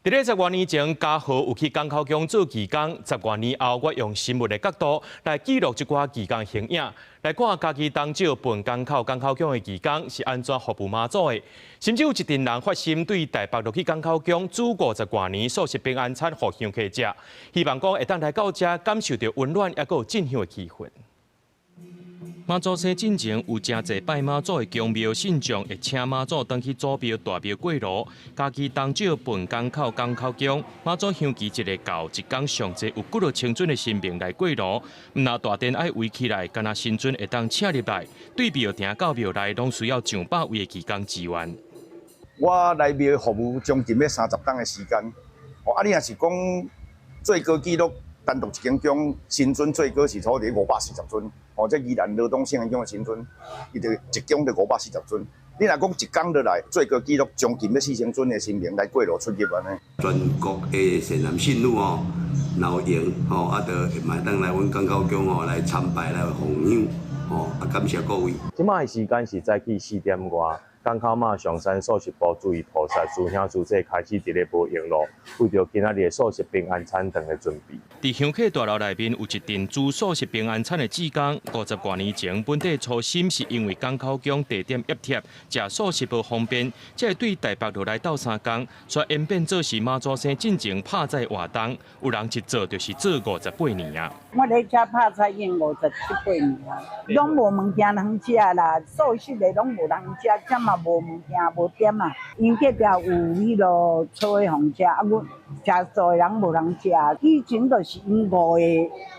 佇咧十外年前，嘉豪有去港口宮做義工。十外年後，我用新聞的角度來記錄這寡義工形影，來看嘉義東石笨港口港口宮的義工是按怎服務媽祖的。甚至有一陣人發心對台北落去港口宮煮五十外年素食平安餐予香客食，希望講會當來到遮感受著溫暖，抑閣有進香的氣氛。媽祖生進前有誠濟拜媽祖的宮廟信眾會請媽祖轉去祖廟大廟過爐。嘉義東石笨港口港口宮媽祖香期一下到，一工上濟有幾若千尊的神明來過爐，毋但大殿愛圍起來，干焦神尊會當請入來，對廟埕到廟內攏需要上百位的義工支援。我來廟服務將近欲30冬的時間，哦，啊，你若是講最高紀錄，單獨一間宮神尊最高是差不多540尊。哦，這宜蘭羅東聖安宮的神尊，伊就一宮就540尊。你若講一工落來，最高紀錄將近欲4000尊的神明來過爐出入按呢。全國的善男信女吼，若有閒吼，啊，就會當來阮港口宮吼來參拜來奉香吼，啊，感謝各位。這擺的時間是早起4點外，港口媽上山素食部諸位菩薩師兄師姐開始佇咧無閒路，為著今仔日的素食平安餐頓的準備。佇香客大樓內面有一陣煮素食平安餐的志工，50外年前本底初心是因為港口宮地點壓貼，食素食無方便，才會對台北落來鬥相共，煞演變做是媽祖生進前拍菜活動，有人一做就是做58年啊！我咧遮拍菜已經57、8年啊，攏無物件通食啦，素食的攏無人食，這嘛無物件無點啊。𪜶隔壁有彼囉素的予食，啊，阮食素的人無人食。以前就是𪜶五个，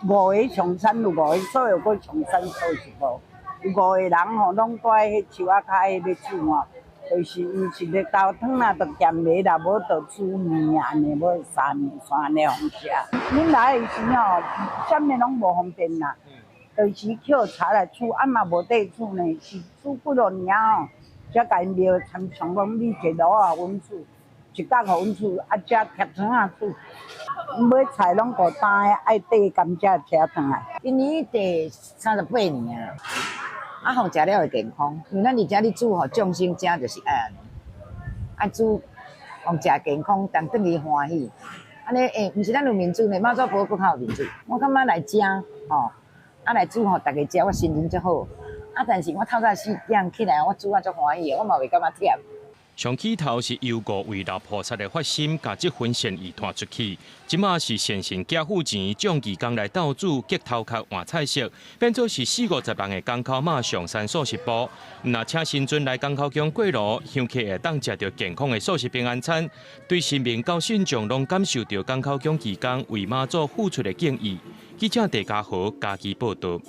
五个上山有五个，所有閣上山素食部，有五个人吼，攏蹛佇彼樹仔跤彼咧煮吼，就是伊是咧高湯啦，就鹹的啦，無就煮麵按呢，無三麵線按呢予食。恁來的時吼，啥物攏無方便啦，就是捡柴來煮，啊嘛無地煮呢，是煮幾落年吼，才共𪜶廟參像講你一個爐仔予阮煮，一角予阮煮，啊遮疊床仔煮，買菜攏孤單的，愛缀甘蔗車轉來。今年第38年啊，啊，予食了會健康，因為咱佇遮咧煮，予眾生食就是愛按呢，愛煮予食健康，但轉去歡喜。按呢欸，毋是咱有面子呢，媽祖婆閣較有面子。我感覺來遮吼，啊來煮予大家食，我心情足好。啊，但是我透早4點起來，我煮啊足歡喜的，我嘛袂感覺忝。上起頭是由五位老菩薩的發心，共這份善意傳出去。這馬是善信寄付錢，眾義工來鬥煮，激頭殼換菜色，變做是四五十人的港口媽上山素食部。毋但請神尊來港口宮過爐，香客會當食著健康的素食平安餐，對神明到信眾攏感受著港口宮義工為媽祖付出的敬意。記者鄭家豪嘉義報導。